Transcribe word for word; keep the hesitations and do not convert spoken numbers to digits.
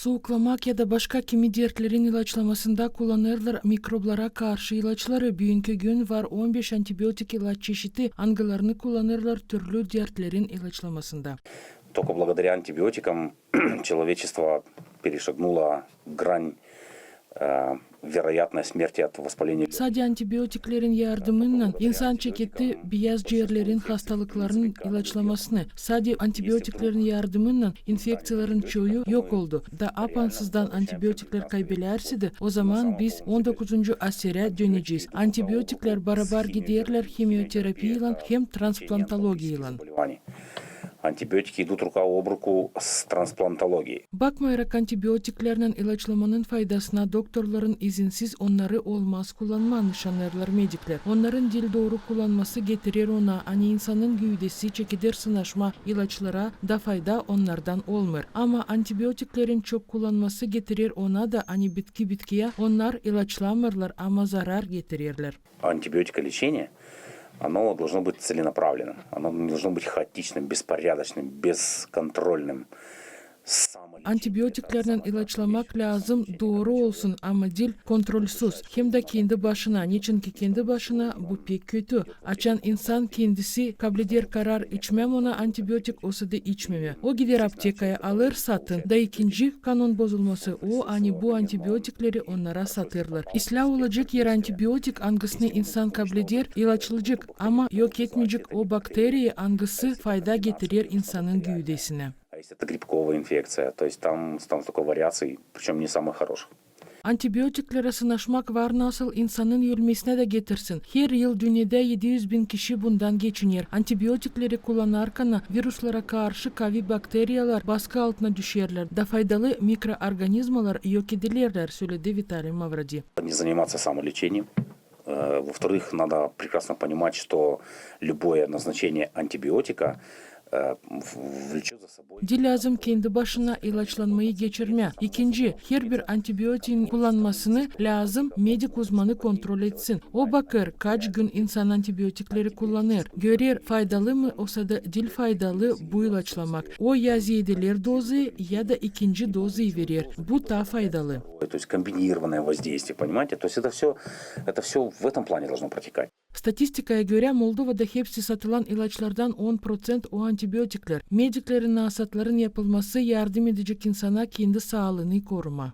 Suuklamak ya da başka kimi dertlerin ilaçlamasında kullanêrlar mikroblara karşı ilaçları. Büünkü gün var on beş antibiotik ilaç çeşidi, angılarını kullanêrlar türlü dertlerin ilaçlamasında. Только благодаря антибиотикам человечество перешагнуло грань, э, вероятной смерти от воспаления. Sade antibiotiklerin yardımınnan insan çeketti biyaz ciğerlerin hastalıklarının ilaçlamasını. Sade antibiotiklerin yardımınnan infekţiyaların çoyu yok oldu. Da apansızdan antibiotikler kaybelärseydi, ozaman biz on dokuzuncu asırä dönecez. Antibiotikler barabar giderlär himiyoterapiyaylan hem transplantologiyaylan. Антибиотики идут рука об руку с трансплантологией. Bakmayarak antibiotiklerlän ilaçlamanın faydasına, doktorların izinsiz onnarı olmaz kullanmaa nışanêrlar medikler. Onnarın diil dooru kullanması getirer ona, ani insanın güüdesi çekeder sınaşmaa ilaçlara, da fayda onnardan olmêêr. Ama antibiotiklerin çok kullanması getirer ona da, ani bitki bitkiyä onnar ilaçlamêêrlar, ama zarar getirerlär. Антибиотиколечение, оно должно быть целенаправленным, оно не должно быть хаотичным, беспорядочным, бесконтрольным. Antibiotiklerlän ilaçlamak lääzım dooru olsun, ama diil kontrolsuz, hem dä kendi başına, neçinki kendi başına bu pek kötü. Açan insan kendisi kableder karar içmää mı ona antibiotik, osa da içmemää. O gider aptekaya, alêr satın, da ikinci kanon bozulması o, ani bu antibiotikleri onnara satêrlar. İslää olacek er antibiotik, angısını insan kableder, ilaçlayacek, ama yok etmeyecek o bakteriyi, angısı fayda getirer insanın güüdesinä. А если это грибковая инфекция, то есть там, там столько вариаций, причём не самых хороших. Antibiotiklerä sınaşmak var nasıl insanın ölmesinä dä getirsin. Her yıl dünnedä edi üz bin kişi bundan geçiner. Antibiotikleri kullanarkana viruslara karşı kavi bakteriyalar baskı altına düşerlär, da faydalı mikroorganizmalar yok edilerlär, söledi Vitaliy Mavrodi. Не заниматься самолечением. Э, во-вторых, надо прекрасно понимать, что любое назначение антибиотика, э, в-, влечёт за собой... Diil lääzım kendi başına ilaçlanmayı geçirmää. İkinci, herbir antibiotikin kullanmasını lääzım medik uzmanı kontrol etsin. O bakêr, kaç gün insan antibiotikleri kullanêr, görer, faydalı mı, osa da diil faydalı bu ilaçlamak. O ya ziideler dozayı, ya da ikinci dozayı verer. Bu taa faydalı. То есть комбинированное воздействие, понимаете? То есть это всё, это всё в этом плане должно протекать. Statistikaya görä, Moldovada hepsi satılan ilaçlardan on proţent o antibiotikler. Mediklerin naasatların yapılması yardım edecek insana kendi saalıını korumaa.